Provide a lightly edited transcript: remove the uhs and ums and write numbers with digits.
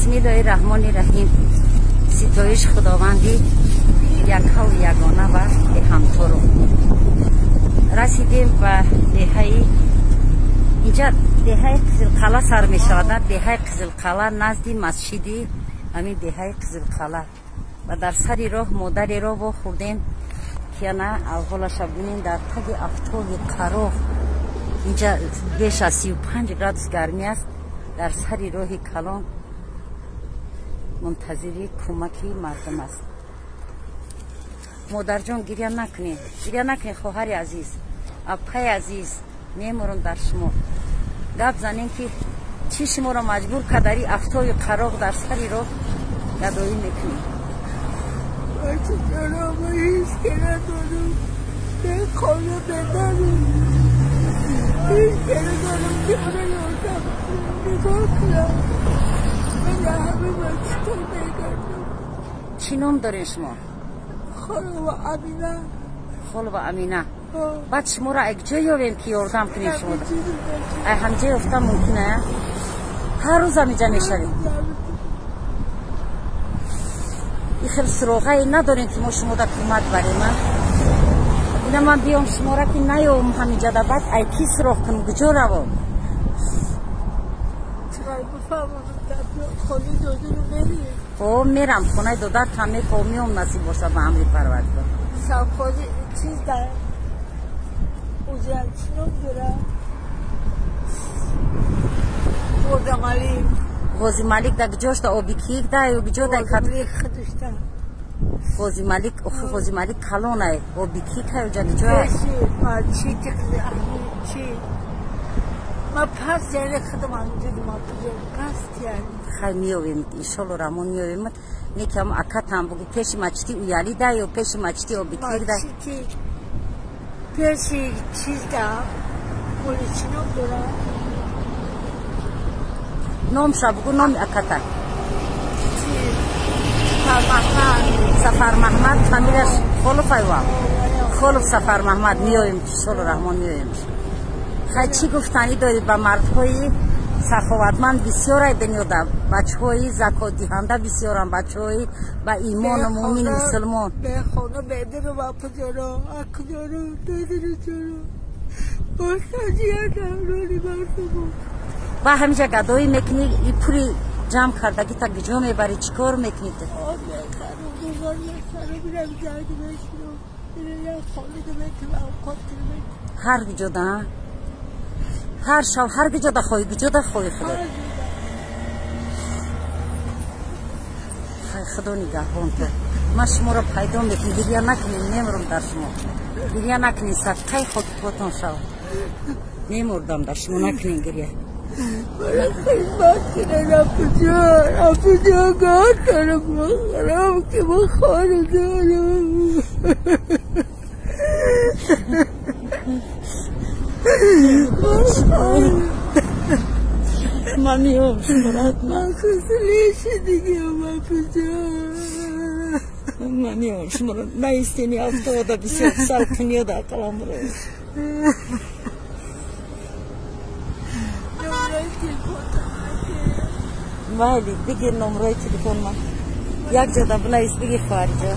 Бисмиллоҳи раҳмони раҳим. Ситоиш худованди яккаву ягона ва беҳамтору. Расидем ба деҳаи инҷа, деҳаи Қизилқала сар мешавад, деҳаи Қизилқала, назди масҷиди ҳамин деҳаи Қизилқала. Ва дар сари роҳ модареро вохӯрдем, ки ана аҳволаша бинем. Дар таги афтоби қароғ, инҷа беш аз 35 градус гармӣ аст, дар сари роҳи калон мунтазири кӯмаки мардум аст. Модарҷон, гиря накунед, гиря накунед, хоҳари азиз, апаи азиз, мемурам дар шумо. Гап занем, ки чӣ шуморо маҷбур кард, афтоби қароғ дар сари роҳ гадоӣ мекунед? Чӣ ном дорем шумо? Холова Амина. Холова Амина. Баъд шуморо ай куҷо ёвем, ки ёрдам кунем шумо? Ай ҳамҷа ёфтан мумкин а? Ҳар рӯз ҳамиҷа мешавем? И хел суроғае надорем, ки мо шумода кӯмак барем. А ина ман биём шуморо ки наёвам ҳамиҷада, баъд ай кӣ суроғ кунам, куҷо равом? О, мерам хонаи додартам, меков, меом, насиб бошад, ба амри Парвардигор. Чиз дар узялчином дора, Ғозималик. Ғозималик да куҷошта? Обикик да ё куҷо да? Ғозималик, охи, Ғозималик калонай. Обикик ҳай уҷа куҷоа? Ма пас яъне худам анҷудам пас яъне. Хай, меёвем, иншолло Раҳмон, меёвем. Некам акатам бугу, пеши мачти Уяли да ё пеши мачти Обикик да? Пеши чиз да, Оличином дора. Номша бугу, номи аката. Сафармаҳмад. Сафармаҳмад, фамилияш Холов. Айва, Холов Сафармаҳмад. Меёвем, иншолло Раҳмон, меёвем. Хай, чӣ гуфтанӣ дорӣ ба мардҳои саховатманд? Бисёрай дунёда бачаҳои закотдиҳанда, бисёрам бачаҳои ба имону муъмину мусулмон. Бехона бедиру вапуҷоро акуҷоро дедиру ҷоро бошаҷиядаврони мардуму. Ба ҳамиҷа гадоӣ мекунӣ, и пули ҷамъ кардагита куҷо мебарӣ, чӣ кор мекунӣ? Об мехарам, дузор мехарам, мирам ҷайду мешинам, як холиду мекунам, авқот мекунам. Ҳар куҷода, ҳар шаб, ҳар куҷода хоҳӣ, куҷода хоҳӣ. Худо, худо нигаҳбон ту. Ман шуморо пайдо мекунам, гиря накунед, мемурам дар шумо, гиря накунед, садқаи хоки потон шавад, мемурдам дар шумо, накунед гиря. Хидмат кунад, апуҷон, апуҷон, гор кунам, бихӯрам, ки бихору дорам. Ман меём шуморо. Ман хислиши диге, апуҷон. Ман меём шуморо. Наистини афтода, бисёр салқиниёда ақаламро. Майли, бигир номрои телефон ман. Як ҷода бинавис, бигир, хоҳариҷон.